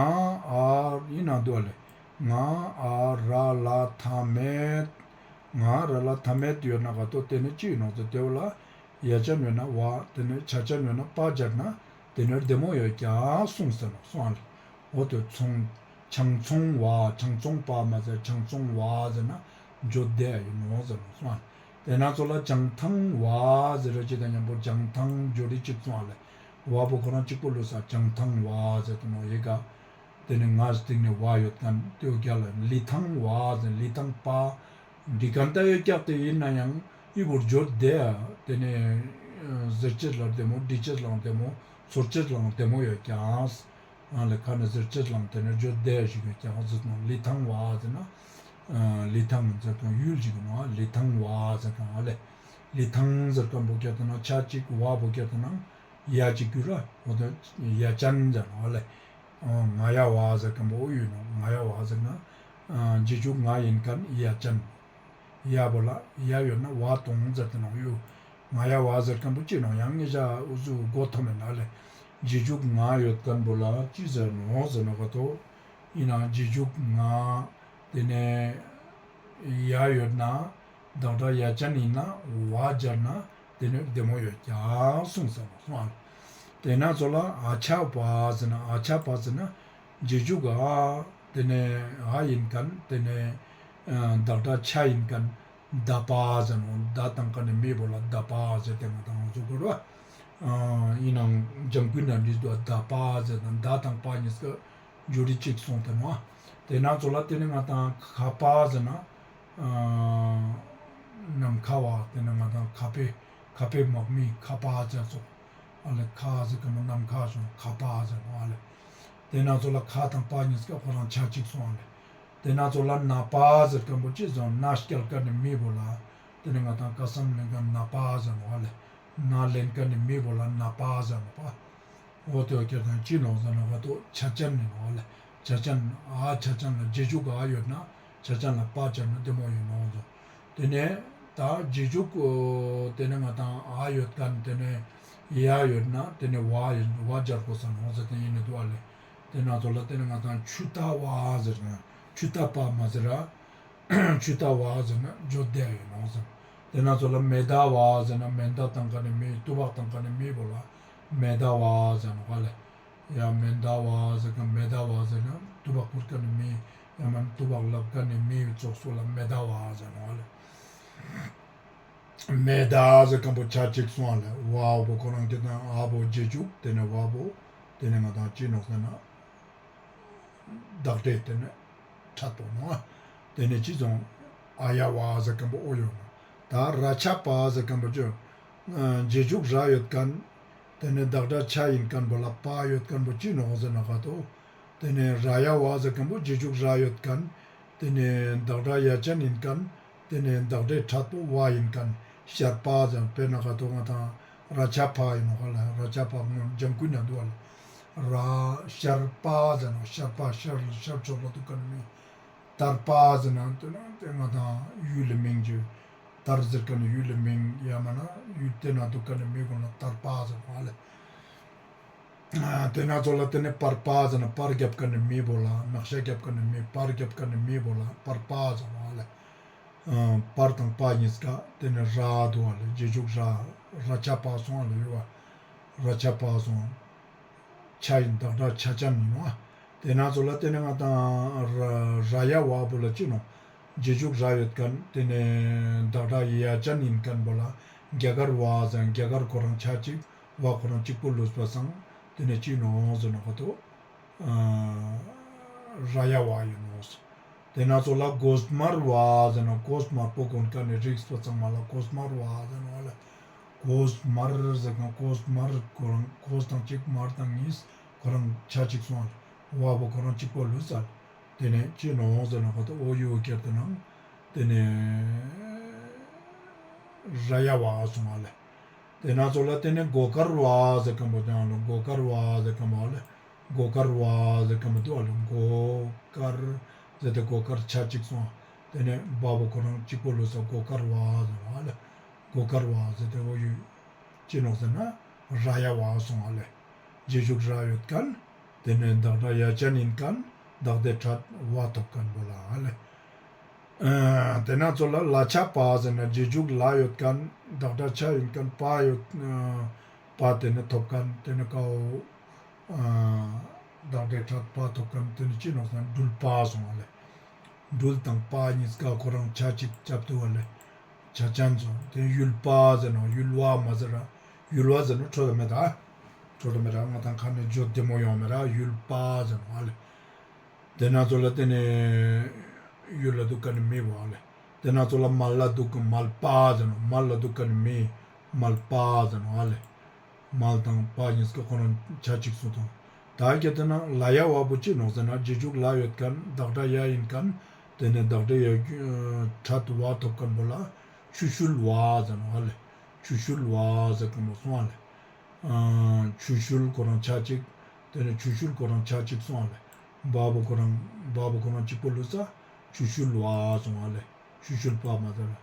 ཨ་ཡིན་ན་འདུག་ལེ། ང་ཨ་ར་ལ་ཐ་མེད། ང་ར་ལ་ཐ་མེད་ཡོད་ན་ག་ཏོ་ཏེ་ནེ་ཅི་ཡིན་ནོག་ཟེར་ཏེ་བོ་ལ་ཡ་ཅན་ཡོད་ན་བ་ཏེ་ནེ་ཆ་ཅན་ཡོད་ན་པ་སྦྱར་ན་ཏེ་ནེ་བདེ་མོ་ཡོད་ཀྱང་གསུངས་ཟེར་ནོག་སོང་ཨ་ལེ། འོ་ཏེ་ཚོང་ཆང་ཚོང་བ་ཆང་ཚོང་པ་མ་ཟེར་ཆང་ཚོང་བ་ཟེར་ན་བརྗོད་བདེ་ཡ་ཡིན་ནོག་ཟེར་ནོག་སོང་ཨ་ལེ། ཏེ་ན་ཚོ་ལ་བྱང་ཐང་བ་ཟེར་ར་ཅིག་དང་མཉམ་པོ་བྱང་ཐང་བརྗོད་བདེ་ཅིག་སོང་ཨ་ལེ། བ་པོ་ཁོ་རང་ཅིག་པོ་ལུས་ས་བྱང་ཐང་བ་ཟེར་དུག་ནོག་ཡི་གེ། ཏེ་ནེ་ང་སྟིང་ནེ་བ་ཡོད་ཁན་ཏེ་བོ་རྒྱལ་ལེ་ཐང་བ་ཟེར་ལེ་ཐང་པ། འབྲི་ཁན་ད་ཡོད་ཀྱག་ཏེ་ཡིན་ན་ཡང་ཨི་བོ་བརྗོད་བདེ་ཡ། ཏེ་ནེ་ཟེར་ཅེས་ལ་བདེ་མོ་འབྲི་ཅེས་ལའང་བདེ་མོ་ཚོར་ཅེས་ལའང་བདེ་མོ་ཡོད་ཀྱང་། ཨ་ལེ་ཁ་ནེ་ཟེར་ཅེས་ལའང་ཏེ་ནེ་བརྗོད་བདེ་ཡ་ཞིག་ཡོད་ཀྱང་ཟེར་ནོག་ལེ་ཐང་བ་ཟེར་ན། ལེ་ཐང་ཟེར་དུག་ཡུལ་ཞིག་ནོག་ལེ་ཐང་བ་ཟེར་དུག་ཨ་ལེ། ལེ་ཐང་ཟེར་ཁན་པོ་ཁྱེར་ཏེ་ན་ཆ་ཅིག་བ་པོ་ཁྱེར་ཏེ་ན། ཡ་ཅིག་གུ་ར་འོ་ཏེ་ཡ་ཅན་ཟེར་ནོག་ལེ། ང་ཡ་བ་ཟེར་ཁན་པོ་འོ་ཡོད་ནོག་ང་ཡ་བ་ཟེར་ན། རྗེས་འཇུག་ང་ཡིན་ཁན་ཡ་ཅན། ཡ་པོ་ལ་ཡ་ཡོད་ན་བ་གཏོང་ཟེར་ཏེ་ནོག་ཡོད། ང་ཡ་བ་ཟེར་ཁན་པོ་ཅི་ནོག་ཡང་ངེ་ཞ་འུ་ཟུག་གོ་ཐོབ་མེད་ན་ལེ། རྗེས་འཇུག་ང་ཡོད་ཁན་པོ་ལ་ཅི་ཟེར་ནོག་ཟེར་ན་ག་ཏོ། ཡིན་ན་རྗེས་འཇུག་ང་ཏེ་ནེ་ཡ་ཡོད་ན། བདག་སྒྲ་ཡ་ཅན་ཡིན་ན་བ་སྦྱར་ན་ཏེ་ནེ་བདེ་མོ་ཡོད་ཀྱང་གསུངས་ཟེར་ནོག་སོང་ཨ། ཏེ་ན་ཚོ་ལ་ཨ་ཆ་པ་ཟེར་ན་ཨ་ཆ་པ་ཟེར་ན་རྗེས་འཇུག་ཨ་ཏེ་ནེ་ཨ་ཡིན་ཁན་ཏེ་ནེ་བདག་སྒྲ་ཆ་ཡིན་ཁན་ད་པ་ཟེར་ནོག་ད་དང་ཀ་ནེ་མེ་བོ་ལ་ད་པ་ཟེར་ཏེ་ང་དང་ང་ཚོ་གོ་ར་ཡིན་ནའང་ལྗང་ཁུའི་ནང་འབྲི་དུག་ད་པ་ཟེར་དང་ད་དང་པ་གཉིས་ཀ་འཇུ་རི་གཅིག་སོང་ཏེ་ནོག། ཏེ་ན་ཚོ་ལ་ཏེ་ནེ་ང་དང་ཁ་པ་ཟེར་ན་ནམ་མཁའ་བ། ཏེ་ནེ་ང་དང་ཁ་པའི་ཁ་པའི་མག་མི་ཁ་པ་ཟེར་ཚོགས་ཨ་ལེ། ཁ་ཟེར་ཁན་པོ་ནམ་མཁའ་སོང་ཁ་པ་ཟེར་ནོག་ཨ་ལེ། ཏེ་ན་ཚོ་ལ་ཁ་དང་པ་གཉིས་ཀ་ཁོ་རང་ཆ་གཅིག་སོང་ཨ་ལེ། ཏེ་ན་ཚོ་ལ་ན་པ་ཟེར་ཁན་པོ་ཅི་ཟེར་ན་སྐྱལ་ཁན་ནི་མེ་བོ་ལ། ཏེ་ནེ་ང་དང་ཀ་སམ་ལེན་ཁན་ན་པ་ཟེར་ནོག་ཨ་ལེ། ན་ལེན་ཁན་ནི་མེ་བོ་ལ་ན་པ་ཟེར་ནོག་པ། འོ་ཏེ་བོ་ཁྱེར་ཏེ་ན་ཅི་ནོག་ཟེར་ན་ག་ཏོ་ཆ་ཅན་ནི་ནོག་ལེ། ཆ་ཅན་ཨ་ཆ་ཅན་ལ་རྗེས་འཇུག་ཨ་ཡོད་ན་ཆ་ཅན་ལ་པ་སྦྱར་ན་བདེ་མོ་ཡིན་ནོག་ཟེར། ཏེ་ནེ་ད་རྗེས་འཇུག་ཏེ་ནེ་ང་དང་ཨ་ཡོད་ཁན་ཏེ་ནེ་ཡ་ཡོད་ན་ཏེ་ནེ་བ་ཡིན་བ་སྦྱར་དགོས་ས་ནོག་ཟེར་ཏེ་ཡིན་ནི་འདུག་ཨ་ལེ། ཏེ་ན་ཚོ་ལ་ཏེ་ནེ་ང་དང་ཆུ་ཏ་བ་ཟེར་ན་ཆུ་ཏ་པ་མ་ཟེར་ར། ཆུ་ཏ་བ་ཟེར་ན་བརྗོད་བདེ་ཡོད་ནོག་ཟེར། ཏེ་ན་ཚོ་ལ་མེ་ད་བ་ཟེར་ན་མེ་ད་དང་ཀ་ནེ་མེ་ཏུ་བག་དང་ཀ་ནེ་མེ་བོ་ལ་མེ་ད་བ་ཟེར་ནོག་ཨ་ལེ། ཡ་མེ་ད་བ་ཟེར་ཁན་མེ་ད་བ་ཟེར་ན་ཏུ་བག་ཁུར་ཁན་ནི་མེ་ཡ་མ་ཏུ་བག་ལབ་ཁན་ནི་མེ་ཙོགས་སོ་ལ་མེ་ད་བ་ཟེར་ནོག་ཨ་ལེ། མེ་ད་ཟེར་ཁན་པོ་ཆ་ཅིག་སོང་ལེ། བ་བོ་ཁོ་རང་གི་དང་ཨ་བོ་རྗེས་འཇུག་དེ་ནས་བ་བོ་དེ་ནས་ང་དང་ཅི་ནོག་ཟེར་ན་བདག་སྒྲའི་དེ་ནས་ཕྲད་པོ་ནོག། དེ་ནས་ཅི་སོང་ཨ་ཡ་བ་ཟེར་ཁན་པོ་འོ་ཡོད་ནོག། ད་ར་ཆ་པ་ཟེར་ཁན་པོ་ཅི་རྗེས་འཇུག་ར་ཡོད་ཁན་དེ་ནས་བདག་སྒྲ་ཆ་ཡིན་ཁན་པོ་ལ་པ་ཡོད་ཁན་པོ་ཅི་ནོག་ཟེར་ན་ག་ཏོ། དེ་ནས་ར་ཡ་བ་ཟེར་ཁན་པོ་རྗེས་འཇུག་ར་ཡོད་ཁན། དེ་ནས་བདག་སྒྲ་ཡ་ཅན་ཡིན་ཁན། དེ་ནས་བདག་སྒྲའི་ཕྲད་པོ་བ་ཡིན་ཁན། ཤར་པ་ཟེར་དཔེར་ན་ག་ཏོ་ང་དང་ར་ཆ་ཕ་ཡིན་ནོག་ལེ། ར་ཆ་ཕ་ངོ་ལྗང་ཁུ་ན་འདུག་ལེ། ར་ཤར་པ་ཟེར་ནོག། ཤར་པ་ཤར་ཤར་ཕྱོགས་ལ་འདུག་ཁན་མི། དར་པ་ཟེར་ན་དེ་ན་དེ་ང་དང་ཡུལ་ལ་མིང་ཅི། དར་ཟེར་ཁན་ཡུལ་ལ་མིང་ཡ་མ་ན་ཡུལ་དེ་ན་འདུག་ཁན་མི་ཀུན་ལ་དར་པ་ཟེར་ནོག་ལེ། དེ་ན་ཚོ་ལ་དེ་ནས་པར་པ་ཟེར་ན་པར་རྒྱབ་ཁན་མི་བོ་ལ་ནག་ཤ་རྒྱབ་ཁན་མི་པར་རྒྱབ་ཁན་མི་བོ་ལ་པར་པ་ཟེར་ནོག་ལེ། པར་དང་པ་གཉིས་ཀ་དེ་ནས་ར་འདུག་ལེ། རྗེས་འཇུག་ར་ར་ཆ་པ་སོང་ལེ་ཡོད་པ། ར་ཆ་པ་སོང་། ཆ་ཡིན་བདག་སྒྲ་ཆ་ཅན་ཡིན་ནོག། དེ་ན་ཚོ་ལ་དེ་ནས་ང་དང་ར་ཡ་བ་བོ་ལ་ཅི་ནོག། རྗེས་འཇུག་ར་ཡོད་ཁན་དེ་ནས་བདག་སྒྲ་ཡ་ཅན་ཡིན་ཁན་བོ་ལ་རྒྱ་གར་བ་ཟེར་རྒྱ་གར་ཁོ་རང་ཆ་ཅིག་བ་ཁོ་རང་གཅིག་པོ་ལུས་པ་སང་དེ་ནས་ཅི་ནོག་ཟེར་ན་ག་ཏོ། ར་ཡ་བ་ཡིན་ནོག། དེ་ན་ཚོ་ལ་གོས་དམར་བ་ཟེར་ན་གོས་དམར་པོ་གོན་ཁན་ནི་རིགས་པ་ཚང་མ་ལ་གོས་དམར་བ་ཟེར་ནོག་ལེ། གོས་དམར་ཟེར་ཁན་གོས་དམར་ཁོ་རང་གོས་དང་གཅིག་དམར་དང་གཉིས་ཁོ་རང་ཆ་ཅིག་སོང་ལེ། བ་བོ་ཁོ་རང་གཅིག་པོ་ལུས་ལེ། དེ་ནས་ཅི་ནོག་ཟེར་ན་ག་ཏོ་འོ་ཡུ་ཀེར་དེ་ནང་དེ་ནས་ར་ཡ་བ་སོང་ལེ། དེ་ན་ཚོ་ལ་དེ་ནས་སྒོ་དཀར་བ་ཟེར་ཁན་པོ་ཀྱང་ལོ། སྒོ་དཀར་བ་ཟེར་ཁན་པོ་ལེ། སྒོ་དཀར་བ་ཟེར་ཁན་པོ་འདུག་ལེ། སྒོ་དཀར་ཟེར་ཏེ་སྒོ་དཀར་ཆ་ཅིག་སོང་། དེ་ནས་བ་བོ་ཁོ་རང་གཅིག་པོ་ལུས་ས་སྒོ་དཀར་བ་ཟེར་ནོག་ལེ། སྒོ་དཀར་བ་ཟེར་ཏེ་འོ་ཡུ་ཅི་ནོག་ཟེར་ན་ར་ཡ་བ་སོང་ལེ། རྗེས་འཇུག་ར་ཡོད་ཁན། དེ་ནས་བདག་སྒྲ་ཡ་ཅན་ཡིན་ཁན། བདག་སྒྲའི་ཕྲད་བ་ཐོབ་ཁན་བོ་ལ་ལེ། དེ་ན་ཚོ་ལ་ལ་ཆ་པ་ཟེར་ན་རྗེས་འཇུག་ལ་ཡོད་ཁན། བདག་སྒྲ་ཆ་ཡིན་ཁན་པ་ཡོད། པ་དེ་ནས་ཐོབ་ཁན་དེ་ནས་ཀའོ། བདག་སྒྲའི་ཕྲད་པ་ཐོབ་ཁན་དེ་ནས་ཅི་ནོག་ཟེར་ན་སྦྲུལ་པ་སོང་ལེ། སྦྲུལ་དང་པ་གཉིས་ཀ་ཁོ་རང་ཆ་ཅིག་རྐྱབ་འདུག་ལེ། ཆ་ཅན་སོང་། དེ་ཡུལ་པ་ཟེར་ནོག། ཡུལ་བ་མ་ཟེར་ར། ཡུལ་བ་ཟེར་ན་ཁྲོ་ད་མེད་ད། ཁྲོ་ད་མེད་ད་ང་དང་ཁ་ནས་བརྗོད་བདེ་མོ་ཡོང་མེད་ར། ཡུལ་པ་ཟེར་ནོག་ལེ། དེ་ན་ཚོ་ལ་དེ་ནས་ཡུལ་ལ་འདུག་ཁན་ནི་མི་བོ་ལེ། དེ་ན་ཚོ་ལ་མལ་ལ་འདུག་མལ་པ་ཟེར་ནོག། མལ་ལ་འདུག་ཁན་ནི་མི་མལ་པ་ཟེར་ནོག་ལེ། མལ་དང་པ་གཉིས་ཀ་ཁོ་རང་ཆ་ཅིག་སོང་དང་། ད་གལ་ཏེ་ན་ལ་ཡ་བ་བོ་ཅི་ནོག་ཟེར་ན་རྗེས་འཇུག་ལ་ཡོད་ཁན་བདག་སྒྲ་ཡ་ཡིན་ཁན། དེ་ནས་བདག་སྒྲ་ཡ་ཕྲད་བ་ཐོབ་ཁན་བོ་ལ་ཆུ་ཤུལ་བ་ཟེར་ནོག་ལེ། ཆུ་ཤུལ་བ་ཟེར་ཁན་བོ་སོང་ལེ། ཆུ་ཤུལ་ཁོ་རང་ཆ་ཅིག། དེ་ནས་ཆུ་ཤུལ་ཁོ་རང་ཆ་ཅིག་སོང་ལེ། བ་བོ་ཁོ་རང་བ་བོ་ཁོ་རང་གཅིག་པོ་ལུས་ས་ཆུ་ཤུལ་བ་སོང་ལེ། ཆུ་ཤུལ་པ་མ་ཟེར་ར།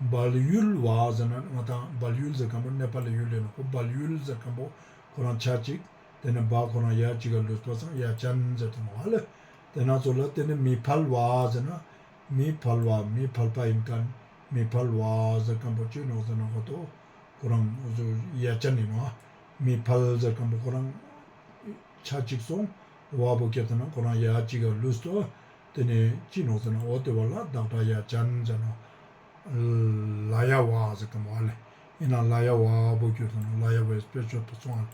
སྦལ་ཡུལ་བ་ཟེར་ན་ང་དང་སྦལ་ཡུལ་ཟེར་ཁན་པོ་ནེ་པ་ལི་ཡུལ་ཡིན་ནོག། སྦལ་ཡུལ་ཟེར་ཁན་པོ་ཁོ་རང་ཆ་ཅིག། དེ་ནས་བ་ཁོ་རང་ཡ་གཅིག་ག་ལུས་པ་སང་ཡ་ཅན་ཟེར་དུག་ནོག་ལེ། དེ་ན་ཚོ་ལ་དེ་ནས་མི་ཕལ་བ་ཟེར་ན་མི་ཕལ་བ་མི་ཕལ་པ་ཡིན་ཁན་མི་ཕལ་བ་ཟེར་ཁན་པོ་ཅི་ནོག་ཟེར་ན་ག་ཏོ་ཁོ་རང་ཡ་ཅན་ཡིན་ནོག། མི་ཕལ་ཟེར་ཁན་པོ་ཁོ་རང་ཆ་ཅིག་སོང་། བ་བོ་སྐྱེ་ཏེ་ན་ཁོ་རང་ཡ་གཅིག་ག་ལུས་ཏོ། དེ་ནས་ཅི་ནོག་ཟེར་ན་འོ་དེ་བ་ལ་བདག་སྒྲ་ཡ་ཅན་ཟེར་ནོག། ལ་ཡ་བ་ཟེར་ཁན་བོ་ལེ། ཡིན་ན་ལ་ཡ་བ་བོ་སྐྱེ་ཏེ་ན་ལ་ཡ་བའི་དཔེ་ཆོས་པོ་སོང་ལེ།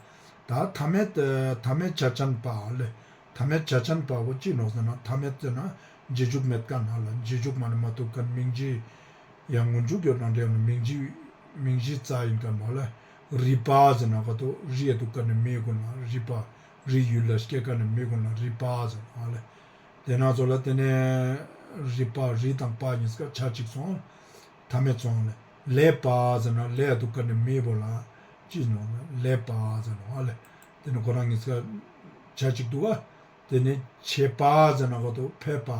ད་ཐ་མེད་ཐ་མེད་ཆ་ཅན་པ་ལེ། ཐ་མེད་ཆ་ཅན་པ་བོ་ཅི་ནོག་ཟེར་ན་ཐ་མེད་ཟེར་ན་རྗེས་འཇུག་མེད་ཁན་ཧ་ལ་རྗེས་འཇུག་མ་ནེ་མ་ཐུབ་ཁན་མིང་གཞི་ཡང་སྔོན་འཇུག་ཡོད་ན་འདྲ་ཡང་མིང་གཞི་མིང་གཞི་རྩ་ཡིན་ཁན་བོ་ལེ། རི་པ་ཟེར་ན་ག་ཏོ་རི་ཡ་དུག་ཁན་ནི་མི་གུན་ལ་རི་པ། རི་ཡུལ་ལ་སྐྱེ་ཁན་ནི་མི་གུན་ལ་རི་པ་ཟེར་ནོག་ལེ། དེ་ན་ཚོ་ལ་དེ་ནས་རི་པ་རི་དང་པ་གཉིས་ཀ་ཆ་གཅིག་སོང་། ཐ་མེད་སོང་ལེ། ལེ་པ་ཟེར་ན་ལེ་ཡ་དུག་ཁན་ནི་མི་བོ་ལ་ཅི་ནོག་ལེ། ལེ་པ་ཟེར་ནོག་ལེ། དེ་ནས་ཁོ་རང་གཉིས་ཀ་ཆ་གཅིག་དུག་ག། དེ་ནས་ཆེ་པ་ཟེར་ན་ག་ཏོ་ཕེ་པ།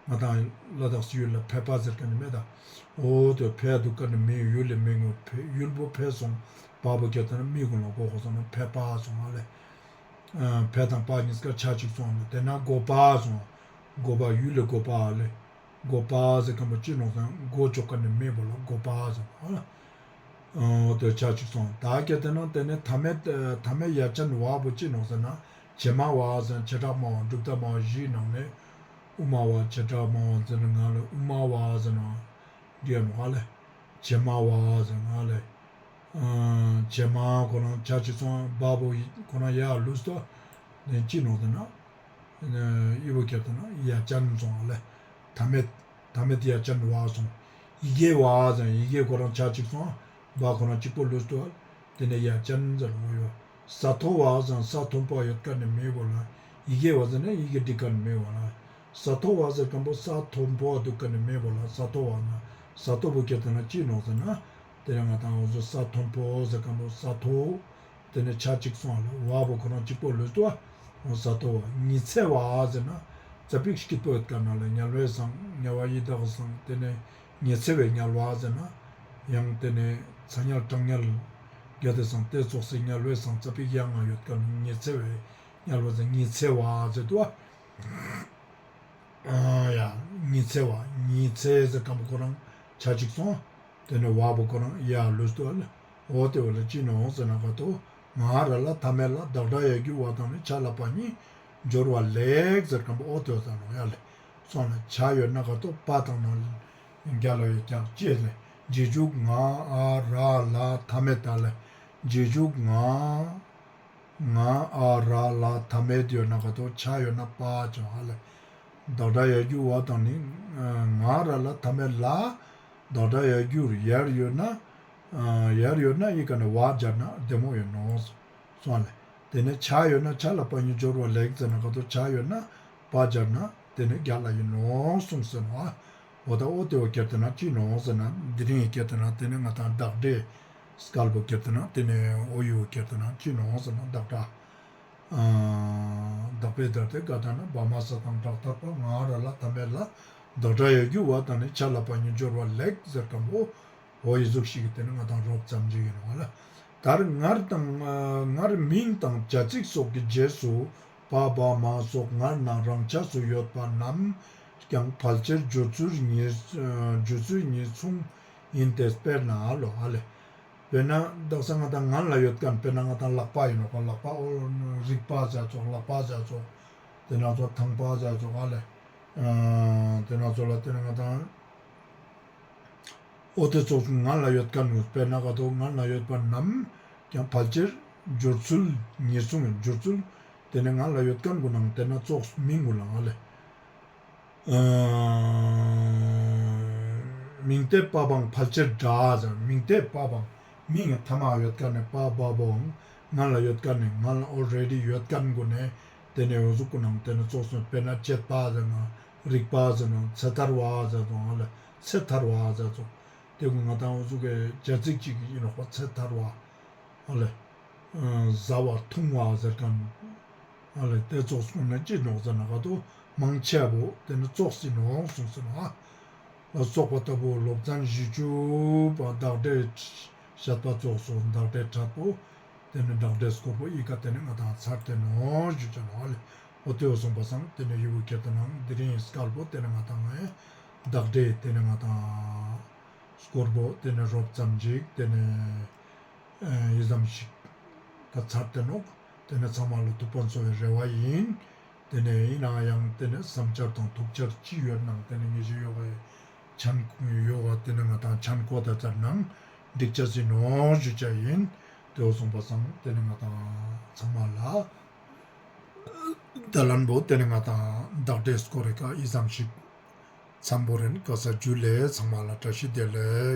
ང་དང་ལ་དྭགས་སི་ཡུལ་ལ་ཕེ་པ་ཟེར་ཁན་ནི་མེད་ད། འོ་དེ་ཕེ་ཡ་དུག་ཁན་ནི་མི་ཡུལ་ལ་མི་ངོ་ཕེ་ཡུལ་པོ་ཕེ་སོང་། པ་བོ་སྐྱེ་ཏེ་ན་མི་གུན་ལ་གོ་ཁོ་སོང་ན་ཕེ་པ་སོང་ང་ལེ། ཕེ་དང་པ་གཉིས་ཀ་ཆ་གཅིག་སོང་ལེ། དེ་ན་གོ་པ་སོང་། གོ་པ་ཡུལ་ལ་གོ་པ་ལེ། གོ་པ་ཟེར་ཁན་པོ་ཅི་ནོག་ཟེར་ན་གོ་ཅོ་ཁན་ནི་མི་བོ་ལ་གོ་པ་ཟེར་ནོག་ལེ། འོ་དེ་ཆ་གཅིག་སོང་། ད་གལ་ཏེ་ན་དེ་ནས་ཐ་མེད་ཐ་མེད་ཡ་ཅན་བ་བོ་ཅི་ནོག་ཟེར་ན་བྱེ་སྨྲ་བ་ཟེར་ན་བྱེ་བྲག་སྨྲ་བ་གྲུབ་མཐའ་སྨྲ་བ་བཞིའི་ནང་ནས་དབུ་མ་བ་བྱེ་བྲག་སྨྲ་བ་ཟེར་ན་ང་ལ་དབུ་མ་བ་ཟེར་ན་འདི་ཡ་ནོག་ལེ། བྱེ་མ་བ་ཟེར་ན་ལེ། ཨ་བྱེ་མ་ཁོ་རང་ཆ་ཅིག་སོང་བ་བོ་ཁོ་རང་ཡར་ལུས་ཏོ། དེ་ཅི་ནོག་ཟེར་ན། ཨི་བོ་ཁྱེར་ཏེ་ན་ཡ་ཅན་སོང་བ་ལེ། མཐའ་མེད་མཐའ་མེད་ཡ་ཅན་བ་སོང་། ཡི་གེ་བ་ཟེར་ན་ཡི་གེ་ཁོ་རང་ཆ་ཅིག་སོང་བ་ཁོ་རང་ཅིག་པོ་ལུས་ཏོ། དེ་ནས་ཡ་ཅན་ཟེར་ནོག་ཡོ། ས་མཐོ་བ་ཟེར་ན་ས་མཐོན་པོ་ཡོད་མཁན་ནི་མི་བོ་ལ། ཡི་གེ་བ་ཟེར་ན་ཡི་གེ་འབྲི་མཁན་མི་བོ་ལ། ས་མཐོ་བ་ཟེར་མཁན་པོ་ས་མཐོན་པོ་འདུག་མཁན་ནི་མི་བོ་ལ་ས་མཐོ་བ་ན། ས་མཐོ་བོ་ཁྱེར་ཏེ་ན་ཅི་ནོག་ཟེར་ན། དེ་ནས་ང་དང་འོ་ཟོ་ས་མཐོན་པོ་ཟེར་མཁན་པོ་ས་མཐོ། དེ་ནས་ཆ་ཅིག་སོང་བ་ལེ། བ་བོ་ཁོ་རང་ཅིག་པོ་ལུས་ཏོ། འོ་ས་མཐོ་བ། ཉི་ཚེ་བ་ཟེར་ན། ཙ་པིག་སྐྱིད་པོ་ཡོད་མཁན་ན་ལེ། དམྱལ་བའི་ཟངས་དམྱལ་བ་ཡི་དྭགས་ཟངས་དེ་ནས། ཉི་ཚེ་བའི་དམྱལ་བ་ཟེར་ན། ཡང་དེ་ནས་ཚ་དམྱལ་གྲང་དམྱལ། རྒྱ་དེ་སང་དེ་ཙོགས་སི་དམྱལ་བའི་སང་ཙ་པིག་ཡང་ང་ཡོད་མཁན་ཉི་ཚེ་བའི་དམྱལ་བ་ཟེར་ཉི་ཚེ་བ་ཟེར་དུ་བ། ཨ་ཡ། ཉི་ཚེ་བ། ཉི་ཚེ་ཟེར་མཁན་པོ་ཁོ་རང་ཆ་ཅིག་སོང་། དེ་ནས་བ་བོ་ཁོ་རང་ཡར་ལུས་ཏོ་ལེ། འོ་དེ་བོ་ལ་ཅི་ནོག་ཟེར་ན་ག་ཏོ། ང་ར་ལ་མཐའ་མེད་ལ་བདག་སྒྲ་ཡར་རྒྱུ་བ་དང་ནི་ཆ་ལ་པ་ཉིད་སྦྱོར་བ་ལེགས་ཟེར་མཁན་པོ་འོ་དེ་བོ་ཟེར་ནོག་ཡ་ལེ། སོང་ལ་ཆ་ཡོད་ན་ག་ཏོ་པ་དང་ན་རྒྱ་ལ་ཡོད་ཀྱང་ཅེས་ལེ། རྗེས་འཇུག་ང་ཨ་ར་ལ་མཐའ་མེད་ད་ལེ། རྗེས་འཇུག་ང་ང་ཨ་ར་ལ་མཐའ་མེད་ཡོད་ན་ག་ཏོ་ཆ་ཡོད་ན་པ་ཅོ་ཨ་ལེ། བདག་སྒྲ་ཡར་རྒྱུ་བ་དང་ནི་ང་ར་ལ་མཐའ་མེད་ལ། བདག་སྒྲ་ཡར་རྒྱུར་ཡར་ཡོད་ན། ཨ་ཡར་ཡོད་ན་ཡི་ག་ནས་བ་སྦྱར་ན་བདེ་མོ་ཡོད་ནོག་སོང་ལེ། དེ་ནས་ཆ་ཡོད་ན་ཆ་ལ་པ་ཉིད་སྦྱོར་བ་ལེགས་ཟེར་ན་ག་ཏོ་ཆ་ཡོད་ན་པ་སྦྱར་ན་དེ་ནས་རྒྱ་ལ་ཡིན་ནོག་གསུངས་ཟེར་ནོག་ཨ། འོ་ད་འོ་དེ་བོ་ཁྱེར་ཏེ་ན་ཅི་ནོག་ཟེར་ན་འདི་རིང་ཁྱེར་ཏེ་ན་དེ་ནས་ང་དང་བདག་སྒྲའི་སྐལ་པོ་ཁྱེར་ཏེ་ན་དེ་ནས་འོ་ཡུ་ཁྱེར་ཏེ་ན་ཅི་ནོག་ཟེར་ན་བདག་སྒྲ། ཨ་བདག་པོའི་བདག་སྟེ་ག་ད་ན་བ་མ་ས་དང་བྲག་ཐག་པ་ང་ར་ལ་མཐའ་མེད་ལ། བདག་སྒྲ་ཡར་རྒྱུ་བ་དང་ནི་ཆ་ལ་པ་ཉིད་སྦྱོར་བ་ལེགས་ཟེར་མཁན་པོ། འོ་ཡི་ཟུག་ཤིག་གི་དེ་ནི་ང་དང་རོབ་ཙམ་ཞིག་ཡིན་ནོག་ལེ། ད་རེས་སྔར་དང་སྔར་མིང་དང་བྱ་ཚིག་སོགས་ཀྱི་རྗེས་སུ་པ་བ་མ་སོགས་སྔར་ན་རང་ཆས་སུ་ཡོད་པ་རྣམས་ཀྱང་ཕལ་ཆེར་སྦྱོར་ཚུལ་ཉིས་སྦྱོར་ཚུལ་ཉིས་མཚུངས་ཡིན་ཏེ། དཔེར་ན་ལོ་ཨ་ལེ། དཔེར་ན་དག་ས་ང་དང་ངན་ལ་ཡོད་མཁན་དཔེར་ན་ང་དང་ལག་པ་ཡིན་ནོག་པ། ལག་པ་འོ་རིག་པ་ཟེར་ཙོགས་ལག་པ་ཟེར་ཙོགས་དེ་ན་ཙོགས་ཐང་པ་ཟེར་ཙོགས་ཨ་ལེ། དེ་ན་ཙོགས་ལ་དེ་ན་ང་དང་འོ་དེ་ཙོགས་ངན་ལ་ཡོད་མཁན་ངུ་དཔེར་ན་ག་ཏོ་ངན་ལ་ཡོད་པ་རྣམས་ཀྱང་ཕལ་ཆེར་སྦྱོར་ཚུལ་ཉིས་མཚུངས་སྦྱོར་ཚུལ་དེ་ནི་ངན་ལ་ཡོད་མཁན་གུན་ནང་དེ་ན་ཙོགས་མིང་གུན་ལ་ཨ་ལེ། ཨ་མིང་སྟེ་པ་བའང་ཕལ་ཆེར་འདྲ་ཟེར། མིང་སྟེ་པ་བའང་མིང་ངི་ཐ་མ་ཡོད་མཁན་ནི་པ་བ་བོའང་ངན་ལ་ཡོད་མཁན་ནི་ངན་ལ་ཨོལ་རེ་ཌི་ཡོད་མཁན་གུན་ནི་དེ་ནི་འོ་ཟུག་གུན་ནང་དེ་ནི་ཙོགས་སོང་། དཔེར་ན་དཔྱད་པ་ཟེར་ན་རིག་པ་ཟེར་ན་ཚེ་ཐར་བ་ཟེར་ཙོགས་ཨ་ལེ། ཚེ་ཐར་བ་ཟེར་ཙོགས་དེ་གུན་ང་དང་འོ་ཟུག་གི་བྱ་ཚིག་ཅིག་ཡིན་ནོག་པ། ཚེ་ཐར་བ་ཨ་ལེ། ཨ་བཟའ་བ་འཐུང་བ་ཟེར་མཁན་ཨ་ལེ། དེ་ཙོགས་སོང་ན་ཅི་ནོག་ཟེར་ན་ག་ཏོ་མང་ཆེ་བོ་དེ་ནི་ཙོགས་ཡིན་ནོག་གསུངས་སོང་ཨ། ལ་སོགས་པ་ལྟ་བུ་སློབ་ཚན་བཞི་བཅུ་པ་བདག་སྒྲའི་བཤད་པ་ཙོགས་སོ། བདག་སྒྲའི་ཕྲད་པོ་དེ་ནི་བདག་སྒྲའི་སྐོར་པོ་ཡི་གེ་དེ་ནི་ང་དང་ཚར་ཏེ་ནོག་ཞུ་ཅེས་ནོག་ཨ་ལེ། འོ་དེ་བོ་སོང་པ་སང་དེ་ནི་ཡུ་བོ་ཁྱེར་ཏེ་ན་དེ་རིང་སྐལ་པོ་དེ་ནི་ང་དང་ངའི་བདག་སྒྲའི་དེ་ནི་ང་དང་སྐོར་པོ་དེ་ནི་རོབ་ཙམ་ཅིག་དེ་ནི་ཨེ་ཡི་ཙམ་ཞིག་ད་ཚར་ཏེ་ནོག། དེ་ནི་ཚང་མ་ལ་ཐུགས་ཕན་གསོ་བའི་རེ་བ་ཡིན། དེ་ནི་ཡིན་ན་ཡང་དེ་ནི་བསམ་འཆར་དང་ཐུགས་འཆར་ཅི་ཡོད་ནང་དེ་ནི་ངེས་ཤེས་ཡོད་པའི་ཆན་ཡོད་པ་དེ་ནི་ང་དང་ཆན་ཀོ་ད་ཚར་ནང་འགྲིག་ཅེས་ཡིན་ནོག་ཞུ་ཅེས་ཡིན། དེ་བོ་སོང་པ་སང་དེ་ནི་ང་དང་ཚང་མ་ལ་ད་ལན་པོ་དེ་ནི་ང་དང་བདག་སྒྲའི་སྐོར་རེ་ཀ་ཡི་ཙམ་ཞིག་འཚམས་པོ་རན། ཀ་ས་ཇུ་ལེ། ཚང་མ་ལ་བཀྲ་ཤིས་བདེ་ལེགས།